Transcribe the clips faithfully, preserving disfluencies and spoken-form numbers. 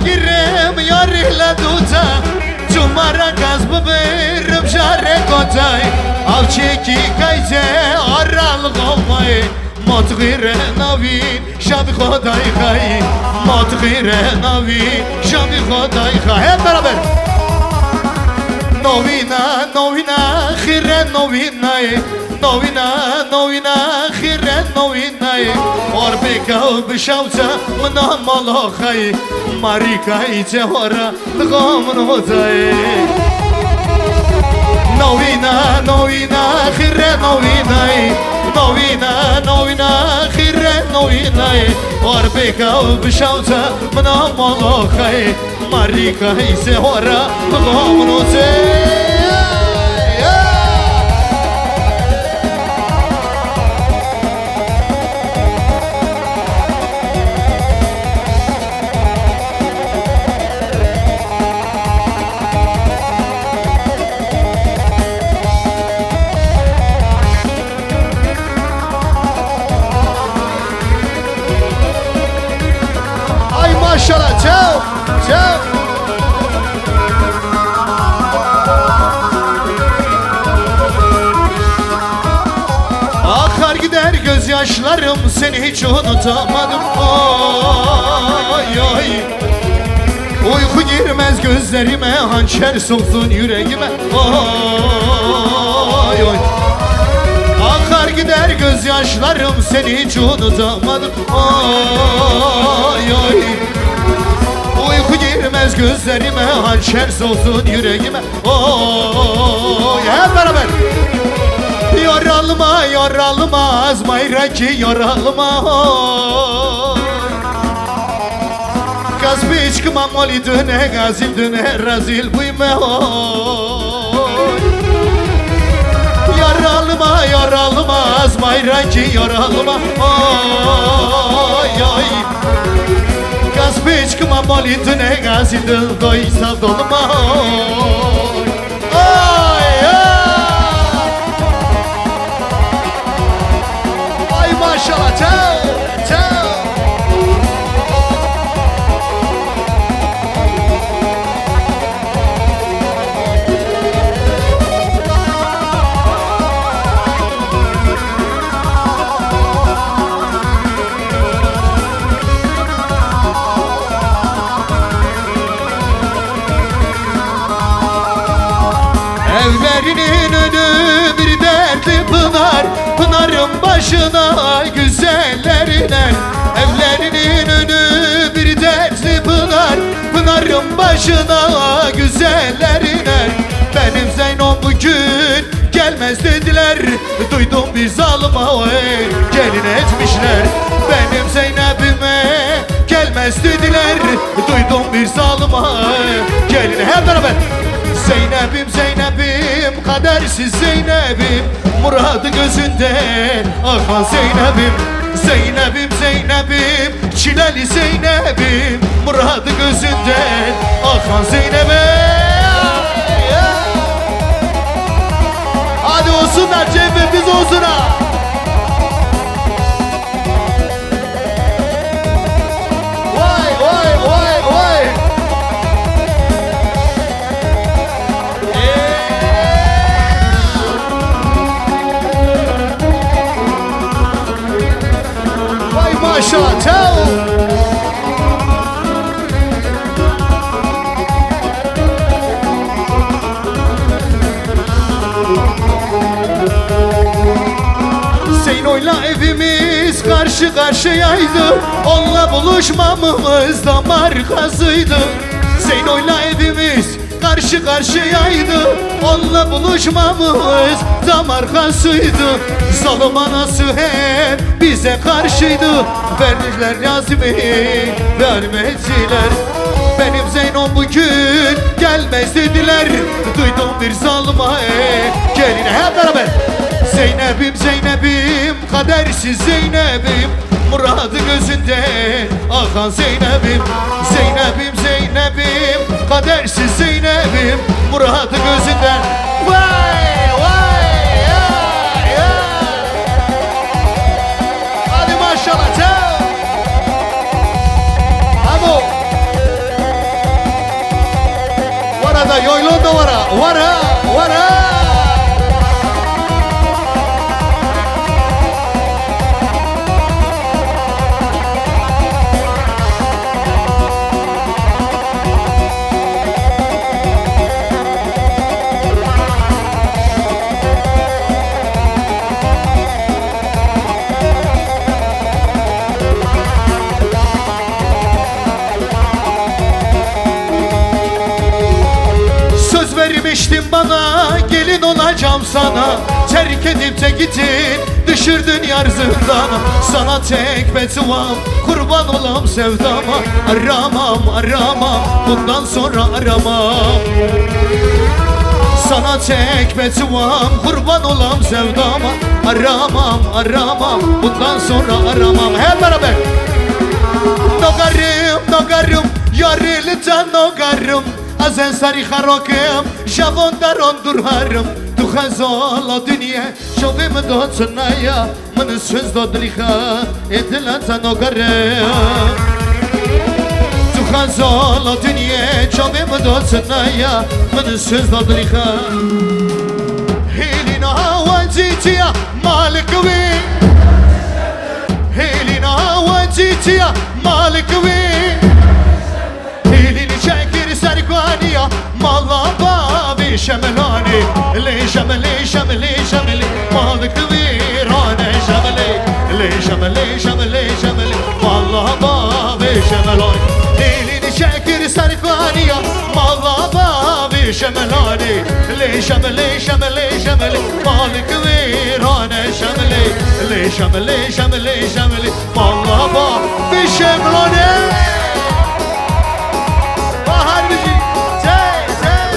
Girim yarî le dûte, cumara gaz bibirim jare kotay. Avçekî kayce aral xovay, matxire navîn şabi xodayxay, matxire navîn şabi xodayxay. Hep beraber. Novîna, novîna, xire novînay. Novîna, novîna, xîre novînay. Orbêka bişewte mina mala xey. Marîka îçe hora dixa min hotay. Novîna, novîna, xîre novînay. Novîna, novîna, xîre novînay. Orbêka bişewte mina mala xey. Marîka îse hora bixa min û tê. Ay maşallah, çaw, çaw. Akar gider gözyaşlarım, seni hiç unutamadım. Oy, oy. Uyku girmez gözlerime, hançer soksun yüreğime. Oy, oy. Akar gider gözyaşlarım, seni hiç unutamadım. Oy, oy. Uyku girmez gözlerime, hançer soksun yüreğime. Oy, hep beraber. Yorulma, yorulma, azmayra ki yorulma. Oy. Kaspi içkima molî dune gazîl dune rezîl bûyme oy. Yaralima, yaralima, azmayra ki yaralima oy, oy. Kaspi içkima molî dune gazîl dil doy sav dolma oy. Ay, ay. Ay maşallah, çaw, çaw. Evlerinin önü bir dertli pınar, pınarın başına güzeller iner. Evlerinin önü bir dertli pınar, pınarın başına güzeller iner. Benim Zeynom bugün gelmez dediler, duydum bir zalim oy, gelin etmişler. Benim Zeynep'ime gelmez dediler, duydum bir zalim oy, gelin hep beraber. Zeynep'im, Zeynep'im, kadersiz Zeynep'im, muradı gözünden akan Zeynep'im. Zeynep'im, Zeynep'im, çileli Zeynep'im, muradı gözünden akan Zeynep'e. Hadi olsun da Cem ve biz olsun ha. Vay, vay, vay, vay. Vay maşallah, çaw. Zeyno'yla evimiz karşı karşıyaydı. Onunla buluşmamız damar gazıydı. Zeyno'yla evimiz karşı karşıyaydı. Onunla buluşmamız tam arkasıydı. Zalim anası hep bize karşıydı. Verdiler Nazim'i, vermediler. Benim Zeynom bugün gelmez dediler. Duydum bir zalim ay. Gelin hep beraber. Zeynep'im, Zeynep'im, kadersiz Zeynep'im. Muradı gözünden akan Zeynep'im, Zeynep'im, Zeynep'im, kadersiz Zeynep'im, muradı gözünden. Vay, vay, ya, ya. Hadi maşallah, çal. Abo. Bana gelin olacağım sana, terk edip de gittin, düşürdün yar zindana. Sana tek beduam, kurban olam sevdama. Aramam, aramam, bundan sonra aramam. Sana tek beduam, kurban olam sevdama. Aramam, aramam, bundan sonra aramam. Hep beraber. Nogarim, nogarim, yarılıdan nogarim. Ez ê serî xerokim, jevon deron dûr herim. Tu xezala duniyê, çavê min da çinaya, min söz da dilî xe, ê dile te nogerim. Tu xezala duniyê, çavê min da çinaya, min söz da dilî xe. Hêlîna wendîtiya malik wî. Hêlîna wendîtiya malik wî. Hêlîn çekir serkaniya mala bavê Şemelanê. Lê Şemelê, Şemelê, Şemelê, malik wîrane Şemelê. Lê Şemelê, Şemelê, Şemelê, mala bavê Şemelanê. Hêlîn çekir serkaniya mala bavê Şemelanê. Lê Şemelê, Şemelê, Şemelê, malik wîrane Şemelê. Lê Şemelê, Şemelê, Şemelê, mala bavê Şemelanê. Bahar bijî. Sey, sey.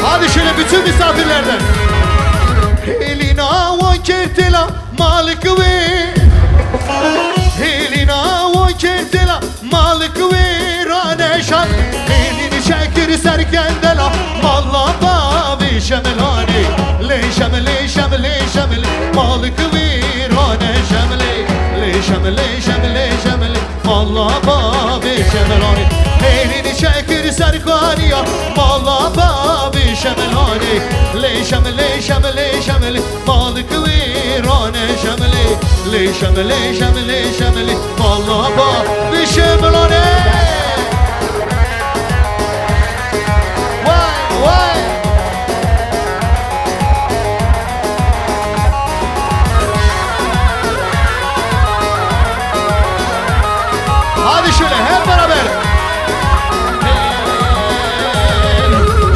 Hadi şöyle bütün misafirlerden. Hêlîna wo kir tila malik wî. Hêlîna wo kir tila malik wî rane şan. Hêlîn çekir serkendela mala bavê Şemelanê. Lê Şemelê, Şemelê, Şemelê, malik wîrane Şemelê. Lê Şemelê, Şemelê, Şemelê, mala bavê Şemelanê. Hêlîn çekir serkaniya mala bavê Şemelanê. Lê Şemelê, Şemelê, Şemelê, malik wîrane Şemelê. Lê Şemelê, Şemelê, Şemelê, mala bavê Şemelanê. Vay, vay. Hadi şöyle hep beraber.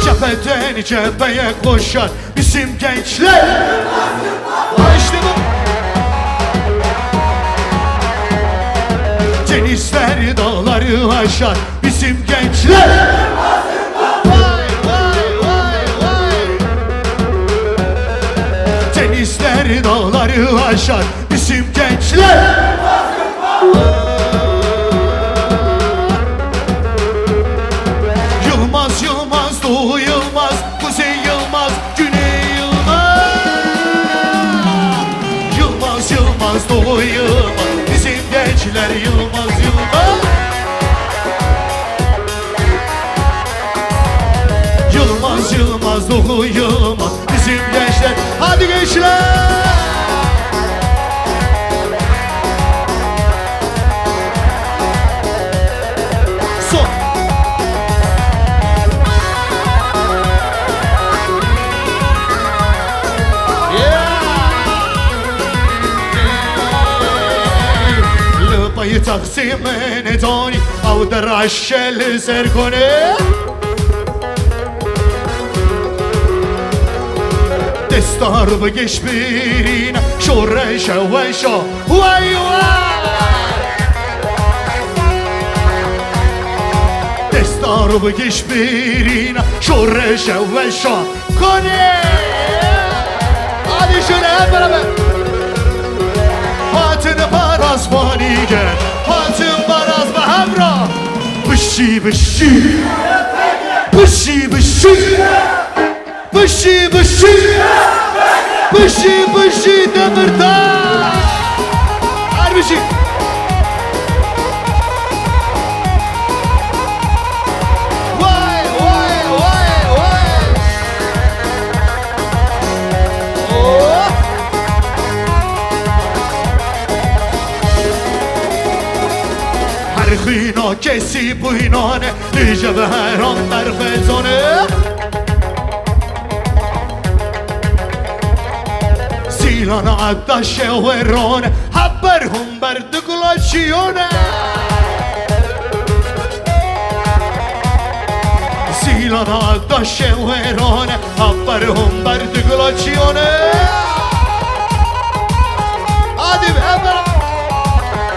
Cepheden cepheye koşar bizim gençler. Ha, işte bu. Denizler dağları aşar bizim gençler. Vay, vay, vay, vay. Denizler dağları aşar bizim gençler. Yılmaz, Yılmaz, Doğu Yılmaz, Kuzey Yılmaz, Güney Yılmaz. Yılmaz, Yılmaz, Doğu Yılmaz, bizim gençler Yılmaz, Yılmaz. Yılmaz, Yılmaz, Doğu Yılmaz, bizim gençler. Hadi gençler! Son. Yeah! Li paytextê min danî, ew diraşe li ser konê. Destdar bi geş birîn, şoreşe weşa. Way, way! Destdar bi geş birîn, şoreşe weşa. Konê! Hadi şöyle hep beraber. Hatin paras banî gel, hatin paras be hevra. Bişî, bişî. Bişî, bişî. Bişî, bişî. Bişî, bişî Demirtaş. Her bişî. Vay, vay, vay, vay. Oh. Her xîna Kesî bûynane, li cevheran berxwezane. Zîlan eda şeweran, heber hûn ber di gula çiyane. Zîlan eda şeweran, heber hûn ber di gula çiyane. Hadi be, heber.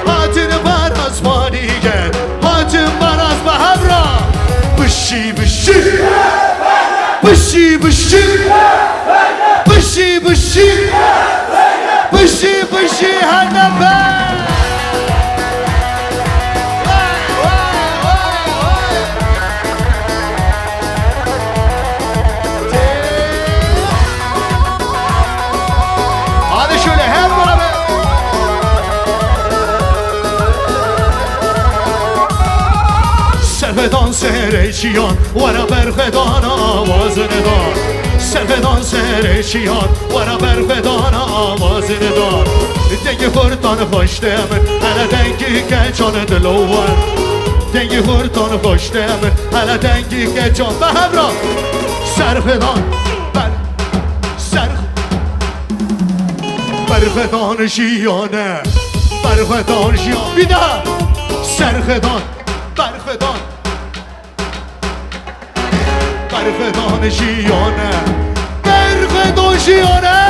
Hatin bar asmanî gel, hatin bar asma hevra. Bişî, bişî. Bişî, bişî. Bişî, bişî. Bişî, bişî, hene be. Hadi şöyle hep beraber. Servedan serê çiyan, were berxwedan awazin dan. Servedan serê çiyan, were berxwedan awazin dan. Dengê xurtan xweş de min, hele dengê keçan dilower. Dengê xurtan xweş de min, hele dengê keçan. Be hevra. Serxwedan, ber, serx-, berxwedan jiyane. Berxwedan jiyan. Bir daha. Serxwedan, berxwedan. Berxwedan jiyane. Berxwedan jiyane.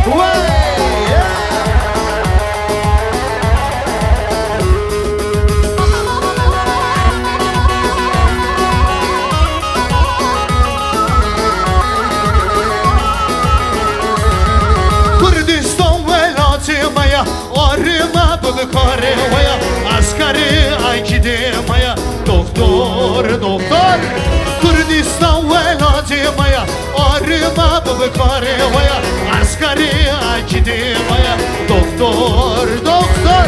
Wey! Kurdistan welatê me ye. Arê me bi bikarê we ya, eskerê ekîdê me ya, doktor, doktor. Kurdistan welatê me ya, arê me bi bikarê we ya, eskerê ekîdê me ya, doktor, doktor.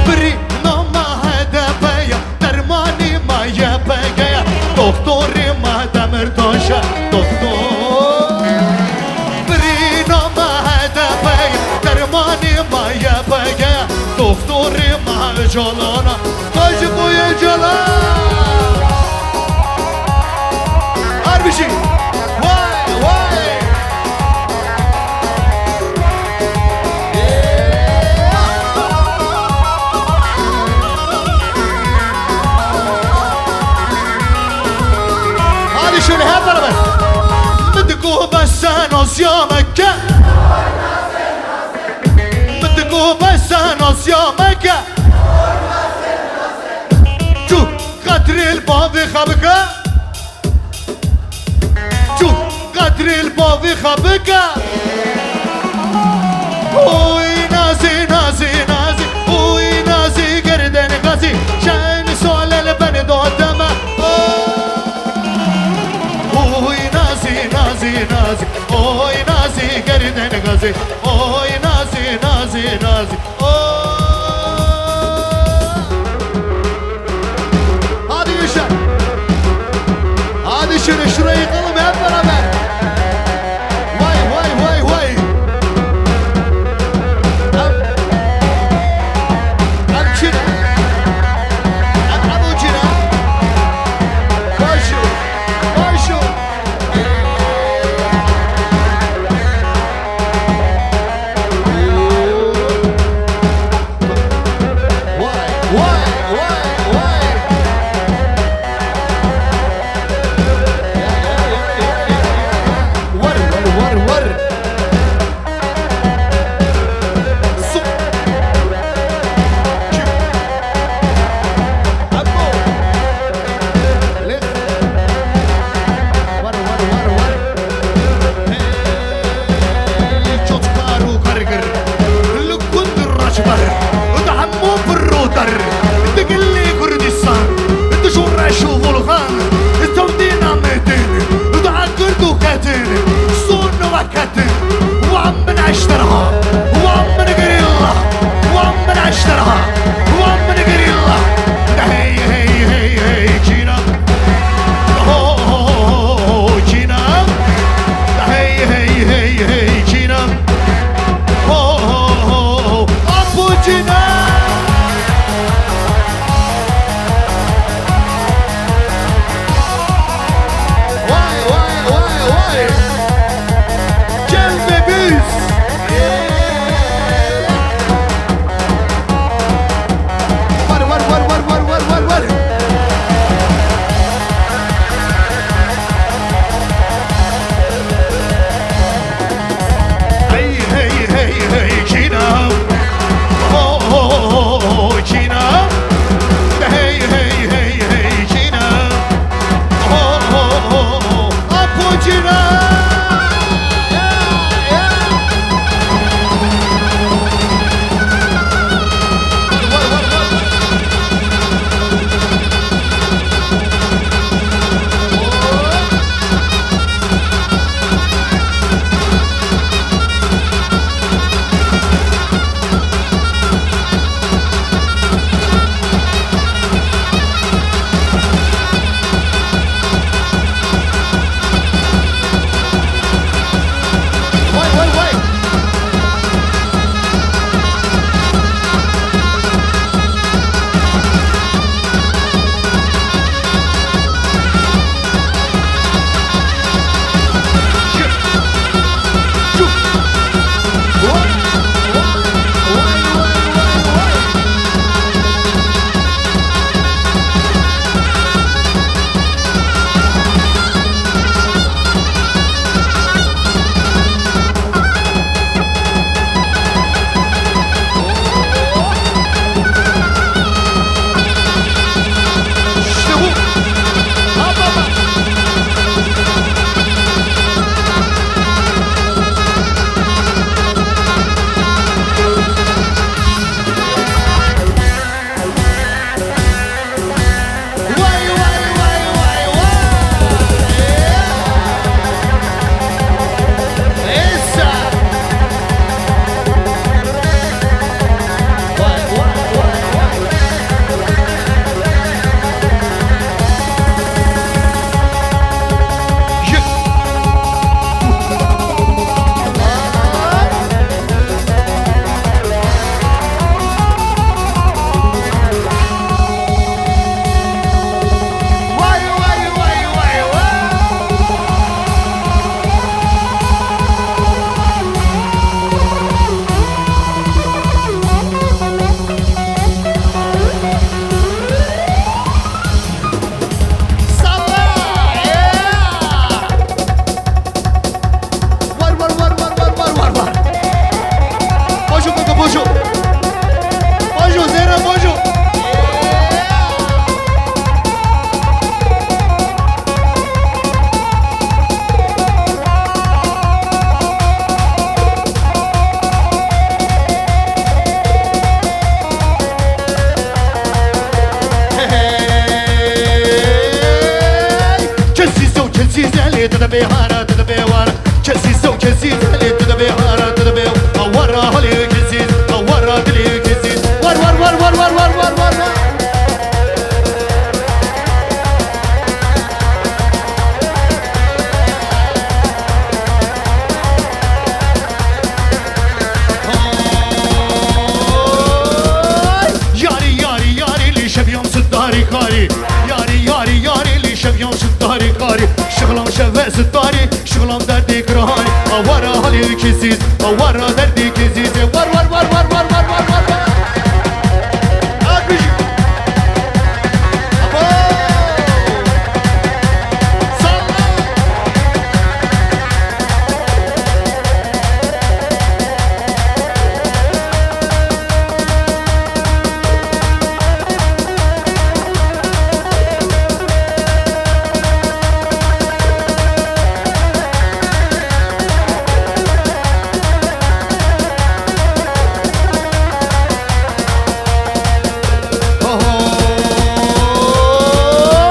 Birîna me H D P ya, dermanê me Y P G ya, doktorê me Demirtaş e, doktor. Birîna me H D P ye, dermanê me Y P G ye, doktorê me Ocalan e. Hacı Boy Ocalan! Her bir şey. Vay, vay! Hadi şöyle hep beraber. Mıtıko ben sen Asya Mekke. Mıtıko ben sen Asya Mekke. Çu katril bavi xabika. Çu qedrê li bavê xwe bike. Oy nazî, nazî, nazî, oy nazî gerden gazî, çend sale li ben doteme. Oy nazî, nazî, nazî, oy nazî gerden gazî, oy nazî, nazî, nazî. Hadi Uşak. Hadi şöyle şurayı yıkalım hep beraber. Vay, vay, vay, vay. Em, em çin. Em, em o çin. Başı, başı. Bê hara tu dibê war, kesî sew kesî zelê tu dibê hara tu dibê war, hara halê kesî, war dilê kesî, war, war, war. Yarî, yarî, yarî, lî şeviyam sitarî karî. Yarî, yarî, yarî, lî şeviyam sitarî karî. Şixlam şeve sitarî, şixlam derdê kirahanî. Awara halê kizîz, awara derdê kizîz. War, war, war. Akıcı. Abo. Salla.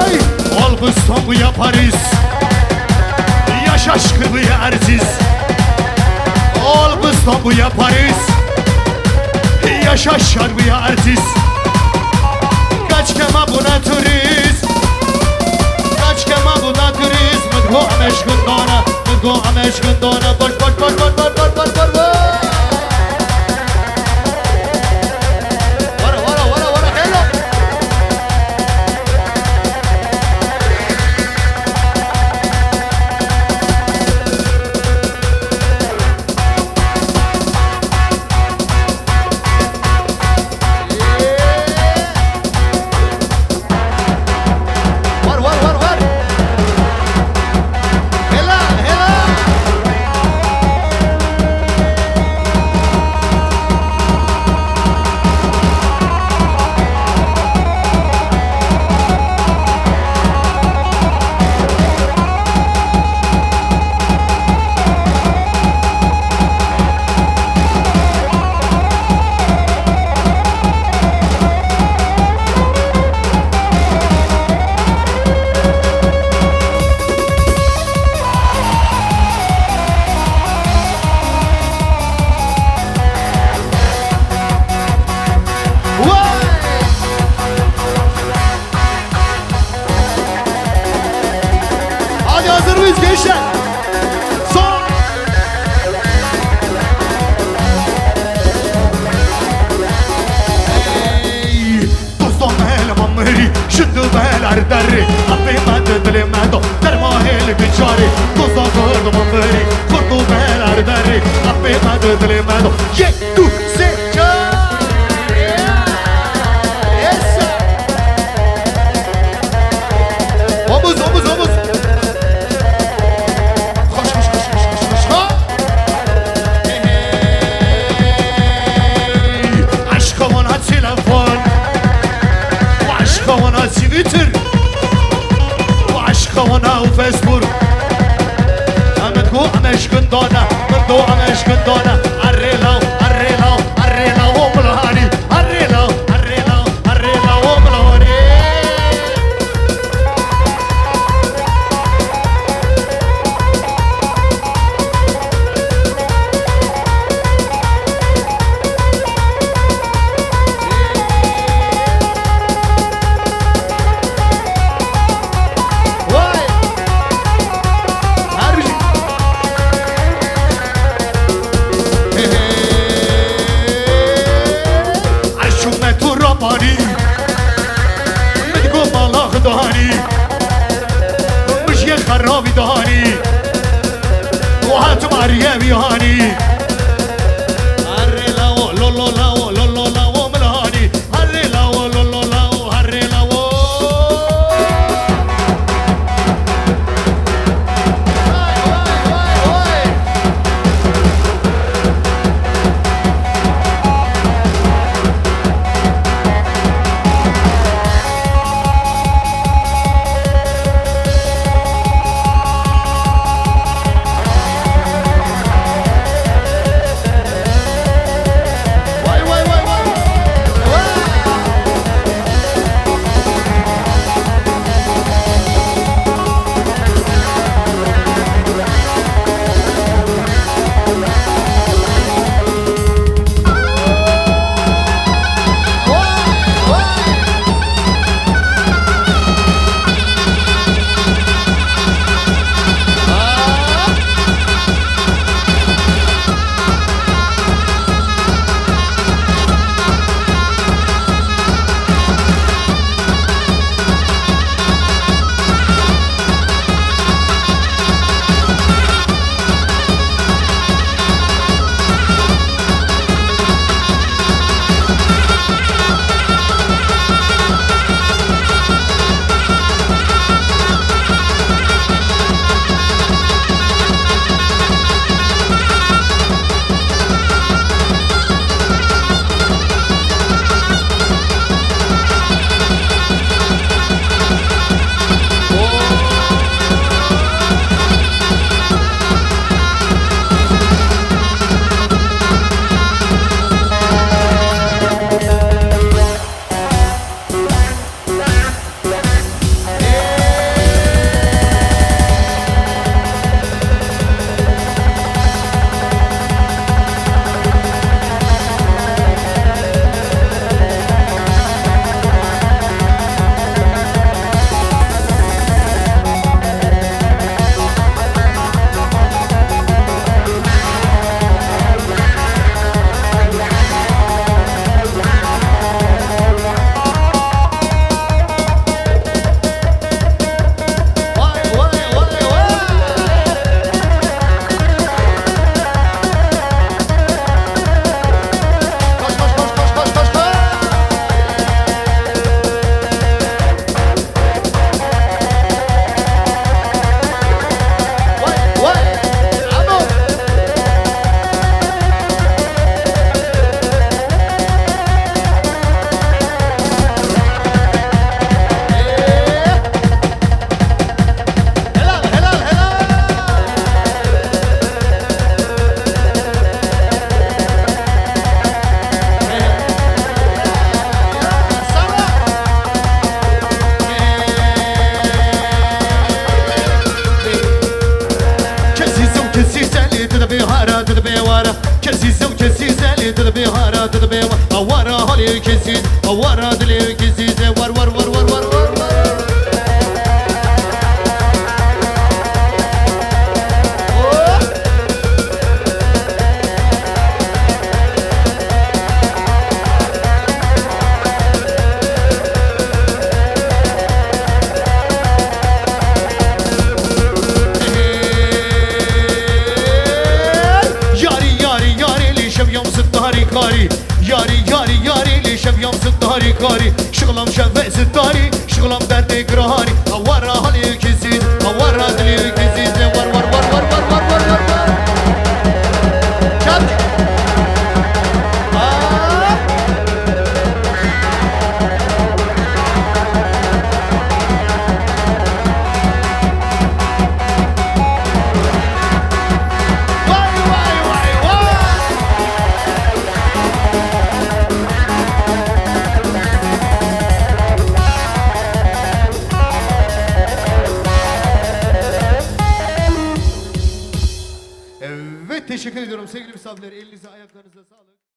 Oy! Olbistan bu ya Paris. Yaşa şükür bu ya Erziz. Olbistan bu ya Paris. Yaşa şar bu ya Erziz. Kaç kema buna turist. Kaç kema buna turist. Min go emeş gundana. Min go emeş gundana. Boş, boş, boş. Wara, wara, wara, wara, hela. War, war, war, war. Hela, hela. Hadi hazır mıyız gençler? Son. Hey, dostum hele mamirî, şindu beler derî, apê me di dilê me do, derma hêl bicarî, doza kurdu mamirî, kurdu beler derî, apê me di dilê me do. Yek, du, sê, çar. Yes, sir. Omuz, omuz, omuz. Koş, koş, koş. Hey, aşka wana telefon. Aşka wana Twitter. Aşka wana Facebook. Em ku em eşkindana, min do em eşkindana. Arê law, arê law, arê law, o milhanî. Arê law, arê law, arê law, o milhanî. Vay! Her bir şey. Hey, hey. Erşûme tu rabarî. Min go mala xidanî. Min jiyê xerabî danî. Û hatim ariyê wî hanî. Arê lawo, lo, lo, lawo, lo, lo, lawo, min hanî. Harê lawo, lo, lo, lawo, harê lawo. Vay, vay, vay, vay. Zewcê zîze lê dil bê hara dil bê wa. Awara halê kesî, awara dilê kesî ze war war war war war war war. Yarî, yarî, yarî, lê şev yam zittarî karî. Yarî, yarî, yarî, lê şev yam zittarî karî. Şixlam şeve zittarî, şixlam derdê giranî. Awara halê kesî, awara dilê kesî ze war war war war war war war war. Çat. Aa! Vay, vay, vay, vay! Evet, teşekkür ediyorum sevgili misafirler. Elinize, ayaklarınıza sağlık.